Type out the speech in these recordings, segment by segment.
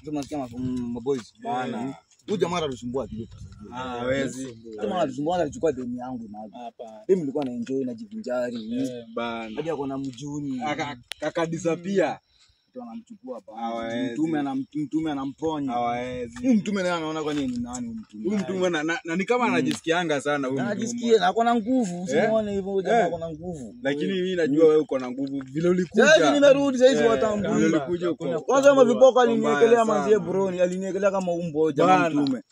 Tunasikia maboys. Bana. Huyu jamaa anatusumbua kidogo. Ah, hawezi. Jamaa anatusumbua, alichukua demu yangu maji. Hapana. Mimi nilikuwa na enjoy na jivinjari. Bana. Hadi ako na mjuni. Akadisappear. Mtu anamchukua hapa. Hawezi. Mtume anamponya. Hawezi. Huyu mtume naye anaona kwani ni nani huyu mtume? Huyu mtume na ni kama anajisikianga sana huyu mtume. Anajisikia na ako na nguvu, usimuone hivyo jamaa ako na nguvu. Lakini mimi najua wewe uko na nguvu vile ulikuja. Sasa nimerudi sasa hizi Vile watambui. ulikuja uko. Kwanza kama viboko Mbaya aliniekelea sana. manzie broni, aliniekelea kama umbo jamaa Bana. mtume.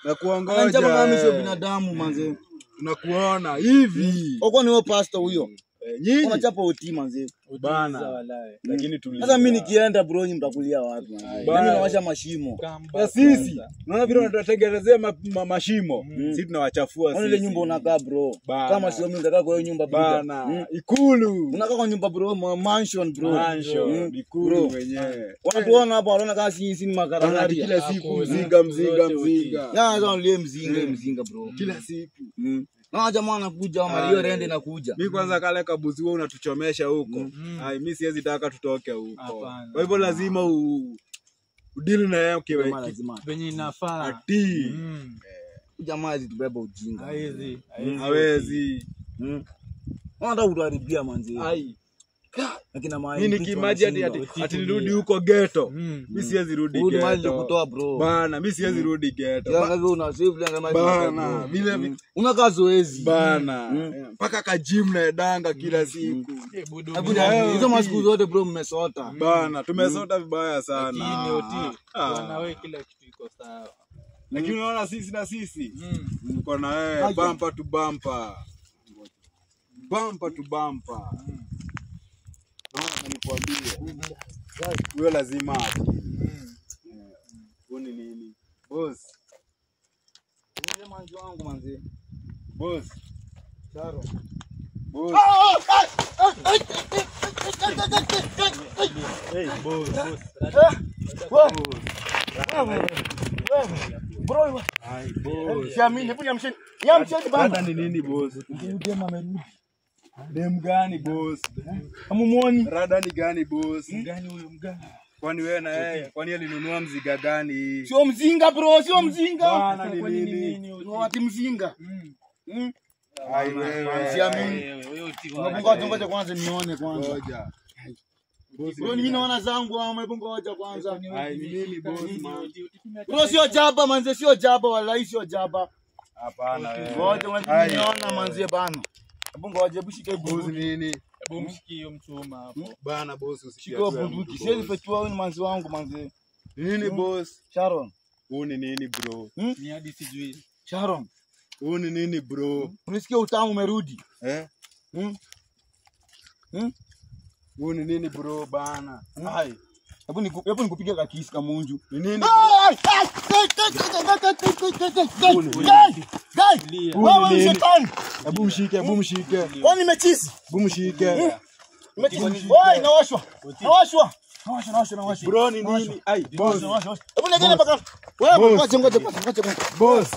Na kuongoja. Ananichapa kama mimi sio binadamu manze. Tunakuona hivi. Uko ni wewe pastor huyo. Nyinyi Unachapa oti manze. bana. Walai. Lakini tulia. Sasa mimi nikienda bro nyinyi mtakulia wapi manze? Bana. Mimi nawasha mashimo. Na sisi unaona vile wanatutengenezea mashimo. Sisi tunawachafua Ona sisi. ile nyumba unakaa bro. Bana. Kama sio mimi nitakaa kwa hiyo nyumba buda. Bana, Ikulu. Unakaa kwa nyumba bro, mansion bro. Mansion, Ikulu Bro. mwenyewe. Wanatuona hapa wanaona kama sisi ni Bana, makaragaria. kila siku Hakuna. mzinga mzinga Zote mzinga. Na sasa ulie mzinga mzinga bro. Kila siku. Na jamaa anakuja ama hiyo rende inakuja. Mi kwanza kale kabuzi wewe unatuchomesha huko. Ai, mi siwezi taka tutoke huko. Hapana. Kwa hivyo lazima udili na yeye Jamaa ukiwa lazima. Venye inafaa. ati Jamaa alitubeba ujinga. Haizi. hawezi. Wanataka kutuharibia manzi. Ai, Lakini maana mi nikimaji ati nirudi huko ghetto. Mi siwezi rudi Rudi mahali ghetto. nilikutoa bro. Bana, mi siwezi rudi ghetto. Yanga wewe una save ile kama Bana, vile unakaa zoezi. bana. Mpaka ka gym naendanga kila siku. Hebu niambie, hizo masiku zote bro mmesota. Bana, tumesota vibaya sana. Lakini oti. Ah. Bwana wewe kila kitu iko sawa. Lakini unaona sisi na sisi tuko na wewe bumper to bumper. Bumper to bumper. Naona nikwambie. Huyo lazima ati. Huo ni nini? Boss, Yule manzi wangu manzi. boss, Charo. boss. Hey, boss, boss. Bro, Ai, boss. siamini, hebu niamsheni. Niamsheni bana. Dada ni nini boss? Huyu dem amerudi. Dem gani boss? Hamumuoni? Rada ni gani boss? Mgani huyo mgani? Kwani wewe na yeye, kwani alinunua mziga gani hii? Sio mzinga bro, sio mzinga. Bana ni Kwani ni nini? nini oti? Wati mzinga. Ai wewe. Siamini. Wewe, wewe oti. Ngoja ngoja kwanza nione kwanza. Ngoja. Boss. Bro, mimi naona zangu ama hebu ngoja kwanza. Ai ni nini boss man? Bro, sio jaba manze, sio jaba wallahi, sio jaba. Hapana wewe. Ngoja Ai. niona manze bana. Hebu ngoja, hebu shika Boss bunduki. nini? Hebu mshikie hiyo mchuma hapo. Bana boss usikie. Shika bunduki. Siwezi fetua huyu ni manzi wangu manze. Nini boss? Sharon. Huu ni nini bro? Ni hadi sijui. Sharon. Huu ni nini bro? Unasikia utamu umerudi. Eh? Huu ni nini bro bana? Ai. Hebu nikupige kakisi kamunju. Ni nini? Wewe ni shetani. Hebu mshike, hebu mshike. Kwani nimechizi? Hebu mshike. Nimechizi. Oi, nawashwa. Nawashwa. Nawashwa, nawashwa, nawashwa. Bro ni nini? Ai, boss. Hebu legele mpaka. Wewe ngoja ngoja ngoja ngoja. Boss.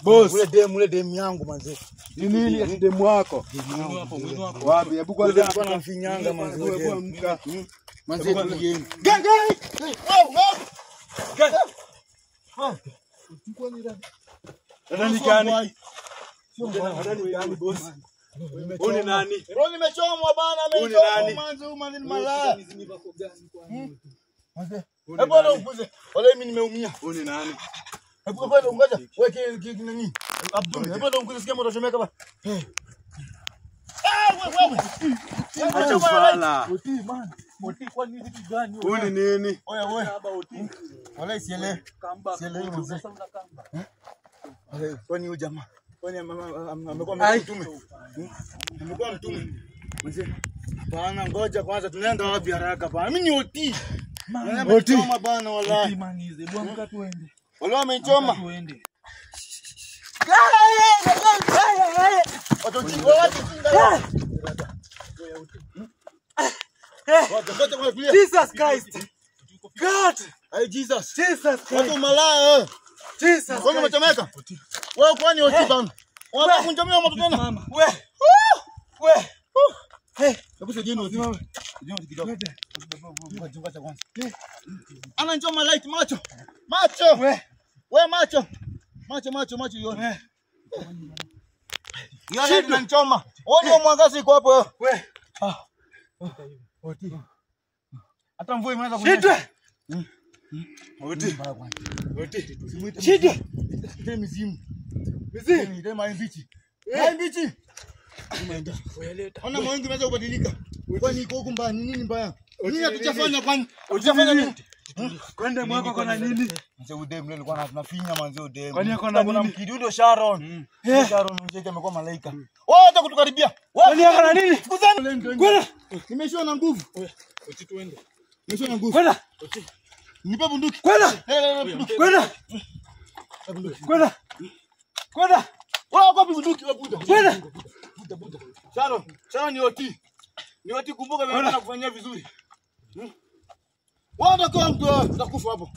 Boss. Ule demu yangu manze. Ni nini ati demu wako? Wapi? Hebu Ule kwanza alikuwa anamfinyanga manze. Hebu amka. Manze tulieni. Dada ni gani? Dada ni gani boss? Huu ni nani? Bro nimechomwa bana, Huyu ni amechomwa nani? manze, huyu manze ni malaya. Manze. Hebu bwana unguze. Wala mimi nimeumia. Huu ni nani? Hebu kwanza ngoja. Wewe ki nani? Abdul, hebu ndio unguze sikia moto chomeka bana. Ah, wewe wewe. Acha ufala. Oti man. Oti kwani vitu gani? Huu ni nini? Oya wewe. Wala sielewi. Kamba. Sielewi mzee. Sasa unakamba. Kwani huyu jamaa? Kwani amekuwa mtume? Amekuwa mtume. Mzee. Bana ngoja kwanza tunaenda wapi haraka bana? Mimi ni OT. OT bana wallahi. Oti man hizi. Hebu amka tuende. Wallahi amenichoma. Tuende. Jesus Christ. God. Hey Jesus. Jesus Christ. Watu malaya eh. Jesus. Kwani umechomeka? Wewe kwani OT bana? Unataka kunichomea moto tena? We. We. Hey, hebu saidieni OT. Saidieni OT kidogo. Ngoja ngoja kwanza. Ananichoma light macho. Macho. We macho. Macho macho macho yone. Yone ananichoma. Wewe mwangaza iko hapo wewe. We. Ah. Oti. Hata mvua imeanza kunyesha. Oti. Oti. Shida. Ile mizimu. Mizimu. Ile maimbichi. Maimbichi. Ona mawingu imeanza kubadilika. Kwani iko huku mbaya ni nini mbaya? Nini hatujafanya kwani? Hatujafanya nini? Kwende mwako kona nini? Mzee udem leo alikuwa anafinya manze udem. Kwani ako na nini? Mkidudo Sharon. Sharon mzee amekuwa malaika. Wewe hata kutukaribia. Kwani ako na nini? Fukuzani. Kwenda. Nimeshiwa na nguvu. Oti tuende. Nimeshiwa na nguvu. Kwenda. Nipe bunduki. Kwenda. Kwenda. Kwenda. Kwenda. Wewe wapi bunduki wewe buda? Kwenda. Buda buda. Sharon, Sharon ni oti. Ni oti kumbuka mimi nakufanyia vizuri. Wewe utakuwa mtu utakufa hapo.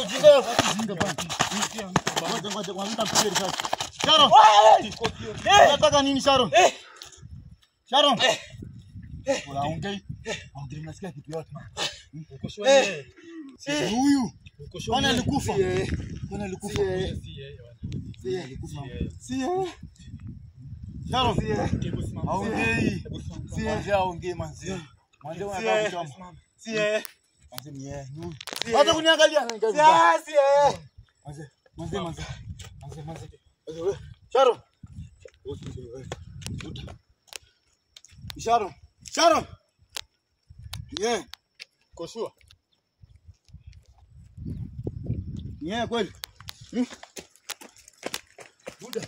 Ujinga, ujinga bana. Ngoja ngoja kwa mtu mpigie risasi. Sharon. Unataka nini Sharon? Sharon. Unaongea. Ongea mnasikia kitu yote. Uko shwari. Huyu. Uko shwari. Bwana alikufa. Bwana alikufa. Si alikufa. Si yeye. Sharon. Hebu simama. Aongei. Hebu simama. Si yeye aongei manzi. Manzi unataka kuchoma. Si yeye. Manzi ni yeye. Hata kuniangalia. Si yeye. Manzi, manzi, manzi. Manzi, manzi. Sharon. Sharon. Sharon. Yeah. Koshua. Yeah, kweli. Buda.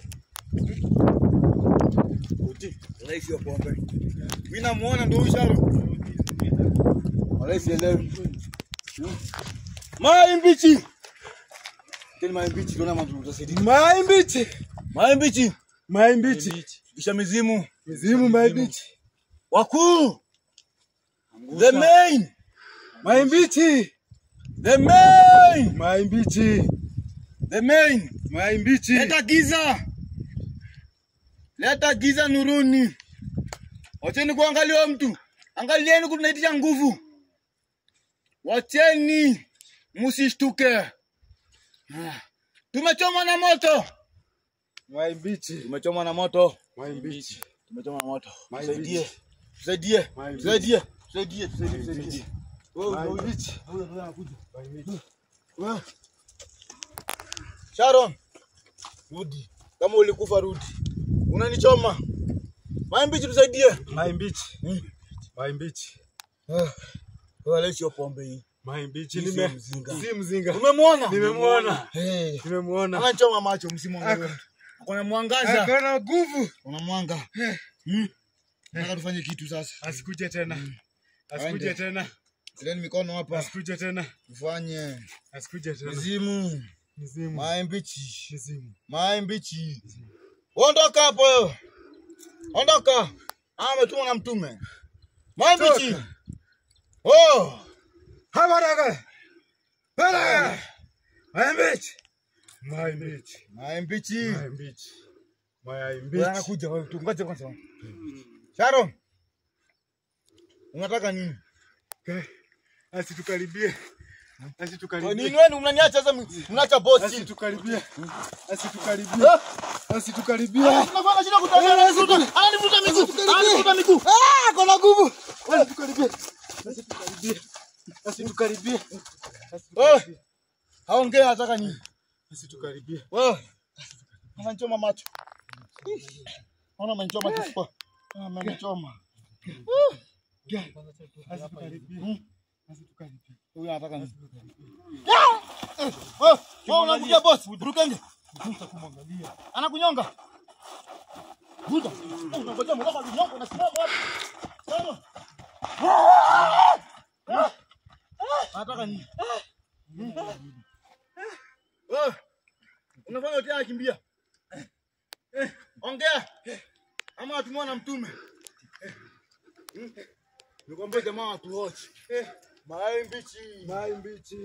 Oti, rais wa pombe. Mimi namuona ndio huyu Sharon. Rais elewi. Mai mbichi. Tena mai mbichi ndio mambo utasaidia. Mai mbichi. Mai mbichi. Mai mbichi. Kisha mizimu. Mizimu mai mbichi. Wakuu. The main. Mai mbichi. The main. Mai mbichi. The main. Mai mbichi. Leta giza. Leta giza nuruni. Wacheni kuangalia mtu. Angalieni kunaitisha nguvu. Wacheni msishtuke. Tumechoma na moto. Mai mbichi. Tumechoma na moto. Mai mbichi. Tumechoma na moto. Tusaidie. Tusaidie. Tusaidie. Tusaidie. Tusaidie. Tusaidie. Mai mbichi. Wewe. Sharon. Rudi. Kama ulikufa rudi. Unanichoma. Mai mbichi tusaidie. Mai mbichi. Mai mbichi. Wewe sio pombe hii. Mai mbichi nime si mzinga. Umemwona? Nimemuona. Nimemuona. Anachoma macho msimwangalie. Kuna mwangaza. Akona nguvu. Kuna mwanga. Nataka tufanye kitu sasa. Asikuje tena. Asikuje tena. Tileni mikono hapa. Asikuje tena. Tufanye. Asikuje tena. Mizimu. Mizimu. Mai mbichi. Mizimu. Mai mbichi. Ondoka hapo wewe. Ondoka. Ametumwa na mtume. Mai mbichi. Oh. Habaraga. Bala. Mai mbichi. Mai mbichi. Mai mbichi. Mai mbichi. Mai mbichi. Anakuja wewe tungoje kwanza. Sharon. Unataka nini? Asitukaribie. Asitukaribie. Nini wewe unaniacha sasa mnaacha boss. Asitukaribie. Asitukaribie. Asitukaribie. Tunafanya shida kutembea. Ananivuta miguu. Ananivuta miguu. Ah, kuna nguvu. Asitukaribie. Asitukaribie. Asitukaribie. Wewe. Haongea anataka nini? Asitukaribie. Wewe. Ananichoma macho. Ona amenichoma kifua. Amenichoma. Asitukaribie. Asitukaribie. Huyu anataka nini? Wewe, wewe unakuja boss, burukenge. Kumwangalia. Anakunyonga. Buda. Unangoja mdomo kunyonga unasimama wapi? Sawa. Anataka nini? Wewe. Unafanya tena kimbia. Ongea. Ama atumwa na mtume. Nikwambie jamaa watu wote. Mayai mbichi. Mayai mbichi.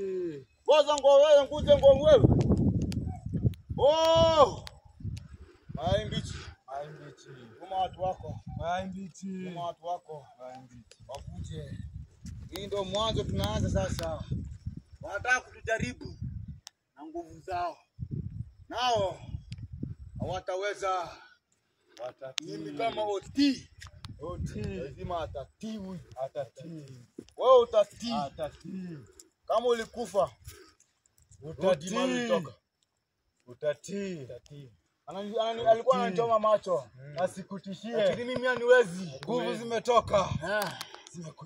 Boza ngo wewe nguje ngo wewe. Oh! Mayai mbichi. Mayai mbichi. Tuma watu wako. Mayai mbichi. Tuma watu wako. Mayai mbichi. Wakuje. Hii ndio mwanzo tunaanza sasa. Wanataka kutujaribu na nguvu zao. Nao hawataweza. Mimi kama OT. Lazima atatii huyu. Atatii. Wewe utatii. Atatii. Kama ulikufa utatii. Utatii. Alikuwa ananichoma macho. Asikutishie. Lakini mimi haniwezi. Nguvu zimetoka.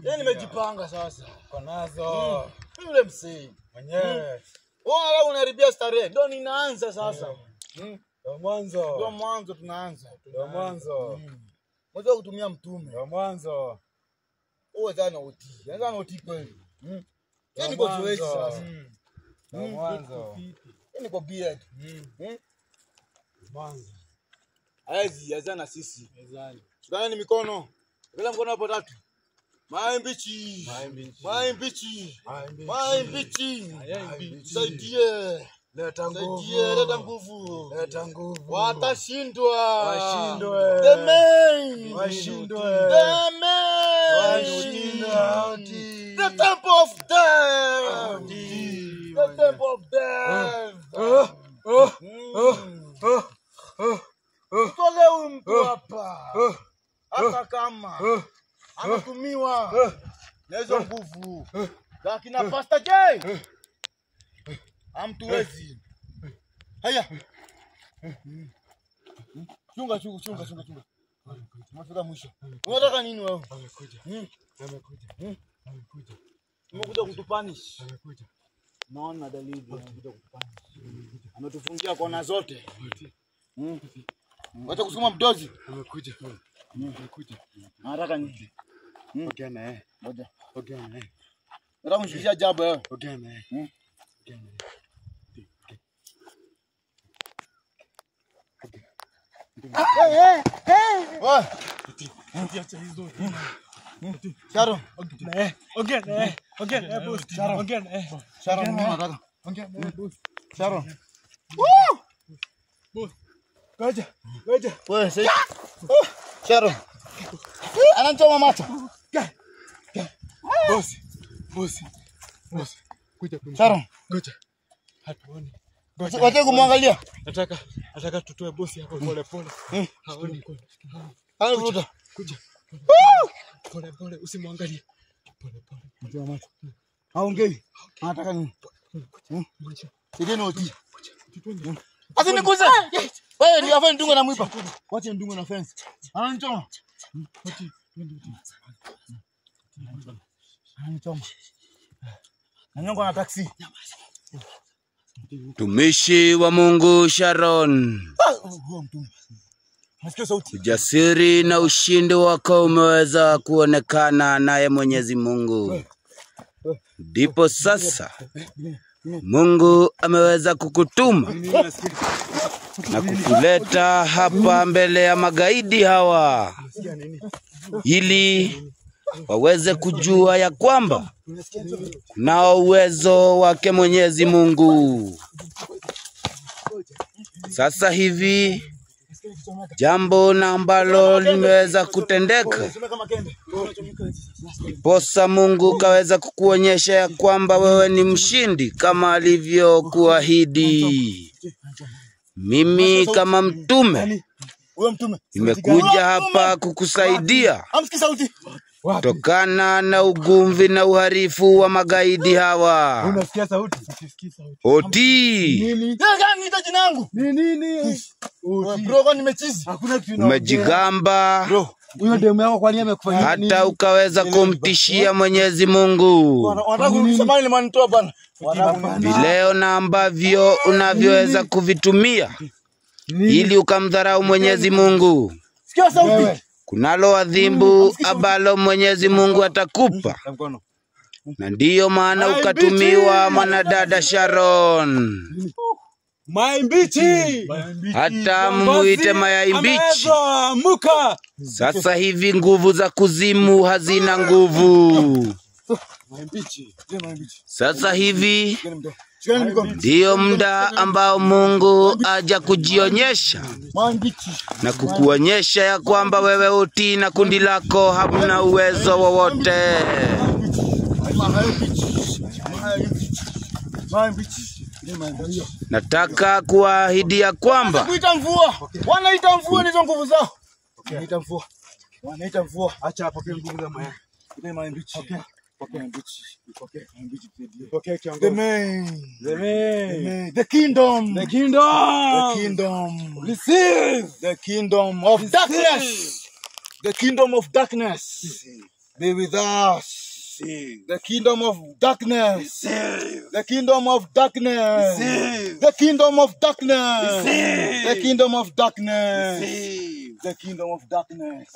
Yeye nimejipanga sasa. Uko nazo. Mimi yule msee mwenyewe. Wewe unaharibia starehe. Ndio ninaanza sasa. Ndio mwanzo. Ndio mwanzo tunaanza. Ndio mwanzo. Mwanzo kutumia mtume. Ndio mwanzo. Wewe dhana utii. Dhana utii kweli. Yeye niko zoezi sasa. Ndio mwanzo. Yeye niko beard. Mwanzo. Haezi azana sisi. Shikana mikono. Kila mkono hapo tatu. Mayai mbichi. Mayai mbichi. Mayai mbichi. Saidie. Leta nguvu. Saidie, leta nguvu. Leta nguvu. Watashindwa. Washindwe. The main. Washindwe. The main. Washindwe. The temple of death. The temple of death. Tole huyu mtu hapa. Hata kama anatumiwa na hizo nguvu za kina Pastor J. Hamtuwezi. Haya. Chunga chunga chunga chunga chunga. Umefika mwisho. Unataka nini wewe? Amekuja. Amekuja. Amekuja. Umekuja kutupanish. Amekuja. Naona dalili amekuja kutupanish. Ametufungia kona zote. Wacha kusukuma mdozi. Amekuja. Amekuja. Anataka nini? Ongea na yeye. Ngoja. Ongea na yeye. Nataka kunishikishia jambo wewe. Ongea na yeye. Ongea na yeye. Sharon. Ongea na yeye. Ongea na yeye boss. Ongea na yeye. Sharon, nataka. Ongea na yeye boss. Sharon. Boss. Ngoja. Ngoja. Wewe sasa. Sharon. Ananichoma macho. Boss. Boss. Boss. Kuja kuja. Sharon. Ngoja. Hatuoni. Wacha kumwangalia. Nataka tutoe bosi hapo pole pole. Haoni. Anavuta. Kuja. Pole pole usimwangalie. Pole pole. Mtoa macho. Haongei. Anataka nini? Mwacha. Sije noti. Asiniguze. Wewe ni afanye ndungo na mwiba. Wacha ndungo na fence. Ananichoma. Ananichoma. Nanyongo na taxi. Mtumishi wa Mungu Sharon, ujasiri na ushindi wako umeweza kuonekana naye Mwenyezi Mungu. Ndipo sasa Mungu ameweza kukutuma na kukuleta hapa mbele ya magaidi hawa ili waweze kujua ya kwamba nao uwezo wake Mwenyezi Mungu. Sasa hivi jambo na ambalo limeweza kutendeka, ndiposa Mungu kaweza kukuonyesha ya kwamba wewe ni mshindi kama alivyokuahidi. Mimi kama mtume nimekuja hapa kukusaidia kutokana na ugomvi na uharifu wa magaidi hawa. Unasikia sauti? Oti. Nini? Niita jina langu. Ni nini? Bro, kwani nimechizi? Hakuna kitu inaongea. Umejigamba. Bro, huyo demu yako kwani amekufanyia nini? Hata ukaweza kumtishia Mwenyezi Mungu. Wanataka kunisema ni manitoa bwana. Vileo na ambavyo unavyoweza kuvitumia ili ukamdharau Mwenyezi Mungu. Sikia sauti. Kunalo adhibu ambalo Mwenyezi Mungu atakupa. Na ndiyo maana ukatumiwa mwanadada Sharon. Mayai mbichi. Hata mmuite mayai mbichi. Amuka. Sasa hivi nguvu za kuzimu hazina nguvu. Sasa hivi ndiyo muda ambao Mungu aja kujionyesha na kukuonyesha ya kwamba wewe utii na kundi lako hamna uwezo wowote. Nataka kuahidi ya kwamba kuita mvua. Wanaita mvua nizo nguvu zao. Wanaita mvua. Wanaita mvua. Acha apokee nguvu za mayai. Okay. Pokea kiongozi. The main. The main. The kingdom. The kingdom. The kingdom. Receive. The kingdom of darkness. The kingdom of darkness. Be with us. The kingdom of darkness. The kingdom of darkness. The kingdom of darkness. The kingdom of darkness. The kingdom of darkness.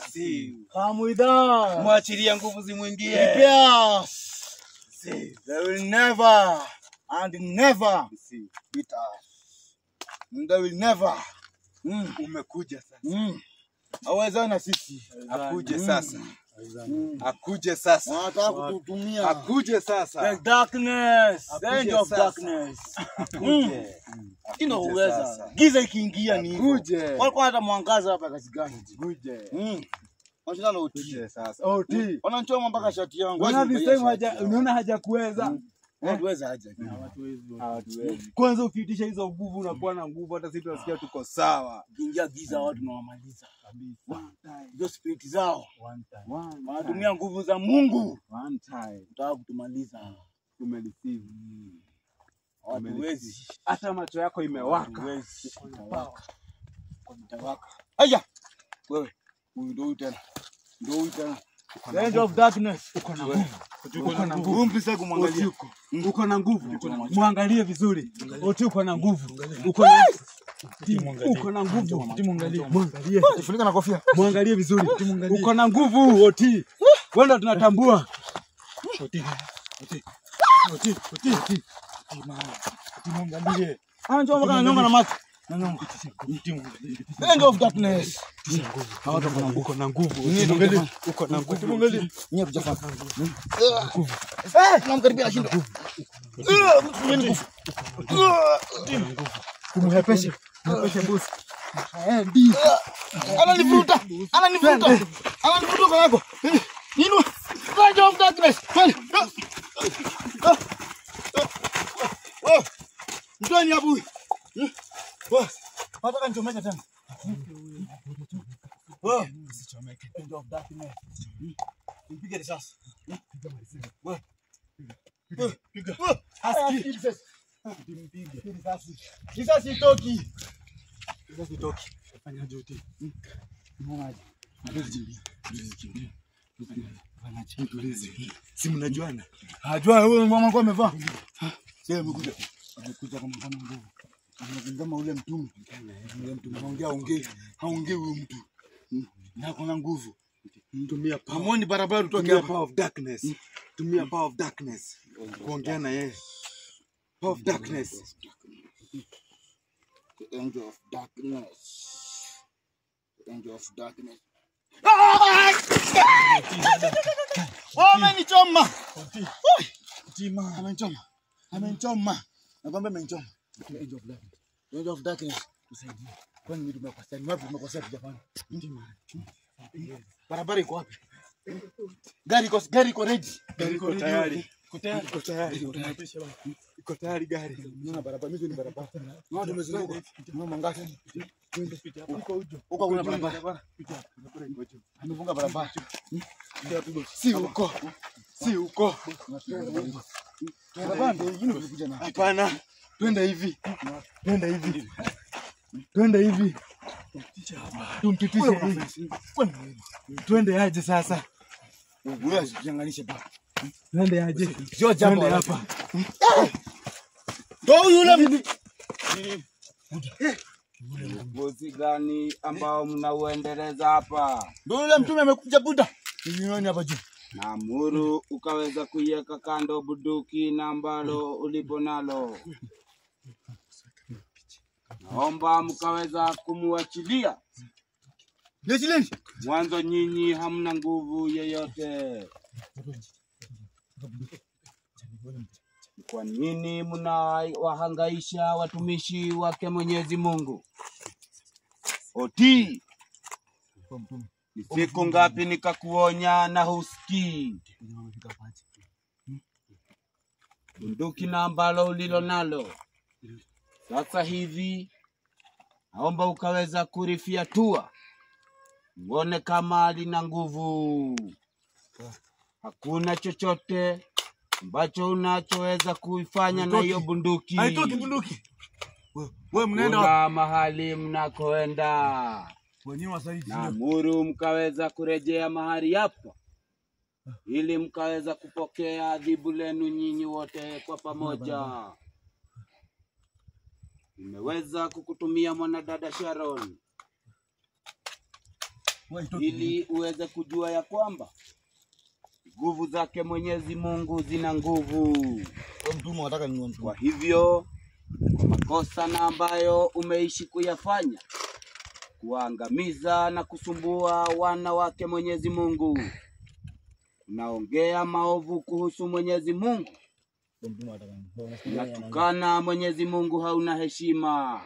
Come with us. Mwachilia nguvu zimwingie. Prepare us. They will never and never beat us. They will never. Umekuja sasa. Hawezani na sisi. Akuje sasa. Akuje sasa. Wanataka kututumia. Akuje sasa. The darkness. The end of sasa. darkness. Akuje. Ino Akuje uweza. sasa. Giza ikiingia ni hivyo. Akuje. Walikuwa hata mwangaza hapa kazi gani? Akuje. Wanashinda na OT. Akuje sasa. OT. Wanachoma mpaka shati yangu. Unaona this time haja, unaona hajakuweza. Hawatuweza aje. Hawatuwezi. Kwanza ukiitisha hizo nguvu unakuwa na nguvu, hata sisi tunasikia tuko sawa. Ukiingia giza watu tunawamaliza. Hizo spirit zao. Wanatumia nguvu za Mungu. One time. Kutaka kutumaliza. Tumereceive. Hawatuwezi. Hata macho yako imewaka. Hawatuwezi. Itawaka. Itawaka. Aya. Wewe. Huyu ndio huyu tena. Ndio huyu tena. The end of darkness. Uko na nguvu. Uko na nguvu. Huyu mtu kumwangalia. Uko na nguvu. Muangalie vizuri. Oti uko na nguvu. Uko na uko na nguvu. Muangalie. Jifunika na kofia. Muangalie vizuri. Uko na nguvu Oti. Wewe ndo tunatambua. Oti. Oti. Oti. Oti. Oti. Muangalie. Anachoma kama nyonga na macho. Na nyonga. The end of darkness. Uko na nguvu. Uko na nguvu. Nyie tujafanya. Eh, namkaribia anashindwa. Mimi nguvu. Kumhepeshe. Mhepeshe boss. Ananivuta. Ananivuta. Ananivuta kwa yako. Nini? The end of darkness. Oh. Mtoni hapo huyu. Nataka nichomeke tena. Oh. Usichomeke. End of darkness. Nipige risasi. Wewe. Piga. Aski. Nimpige. Risasi. Risasi itoki. Risasi itoki. Fanyaje Oti? Unaonaje? Kimbia. Fanyaje? Mtulize. Si mnajuana? Hajua huyo mama kwa amevaa. Sasa amekuja. Amekuja kama kama nguvu. Kama ule mtume. Ule mtume anaongea ongei. Haongei huyu mtu. Na kuna nguvu. Tumia power. Hamoni barabara utoke Tumia hapa. power of darkness. Tumia power of darkness. Kuongea na yeye. Power of darkness. The angel of darkness. The angel of darkness. Amenichoma. Amenichoma. Amenichoma. Nakwambia amenichoma. The angel of darkness. The angel of darkness. Tusaidie. Kwani mimi tumekosea? Ni wapi tumekosea tujafanya? Barabara iko wapi? Gari iko ready. Gari iko tayari. Iko tayari. Iko tayari. Iko tayari gari. Unaona barabara, mimi ni barabara. Unaona tumezunguka. Unaona mwangaza. Huko kuna barabara. Amefunga barabara. Si huko. Si huko. Barabara ndio ingine tulikuja nayo. Hapana. Twende hivi. Twende hivi. Twende hivi. Tumpitishe hivi. Twende aje sasa? Wewe usijianganishe baba. Twende aje? Sio jambo Twende hapa. Ndio yule mtu. Upuzi gani ambao mnauendeleza hapa? Ndio yule mtume amekuja buda. Nione hapa juu. Naamuru ukaweza kuiweka kando bunduki na ambalo ulipo nalo. Naomba mkaweza kumuachilia. Niachilieni. Mwanzo nyinyi hamna nguvu yeyote. Kwa nini mnawahangaisha watumishi wake Mwenyezi Mungu? Oti, ni siku ngapi nikakuonya na husikii? Bunduki na ambalo ulilo nalo sasa hivi, naomba ukaweza kurifiatua, uone kama lina nguvu. Hakuna chochote ambacho unachoweza kuifanya na hiyo bunduki. Haitoki bunduki. Wewe mnaenda wapi? Kuna mahali mnakoenda. Wenyewe wasaliti. Naamuru mkaweza kurejea mahali hapa ili mkaweza kupokea adhibu lenu nyinyi wote kwa pamoja. Nimeweza kukutumia mwanadada Sharon ili uweze kujua ya kwamba nguvu zake Mwenyezi Mungu zina nguvu. Wewe mtumwa unataka nini mtumwa? Kwa hivyo, kwa makosa na ambayo umeishi kuyafanya, kuwaangamiza na kusumbua wana wake Mwenyezi Mungu, unaongea maovu kuhusu Mwenyezi Mungu, Wewe mtumwa unataka nini? unatukana Mwenyezi Mungu, hauna heshima.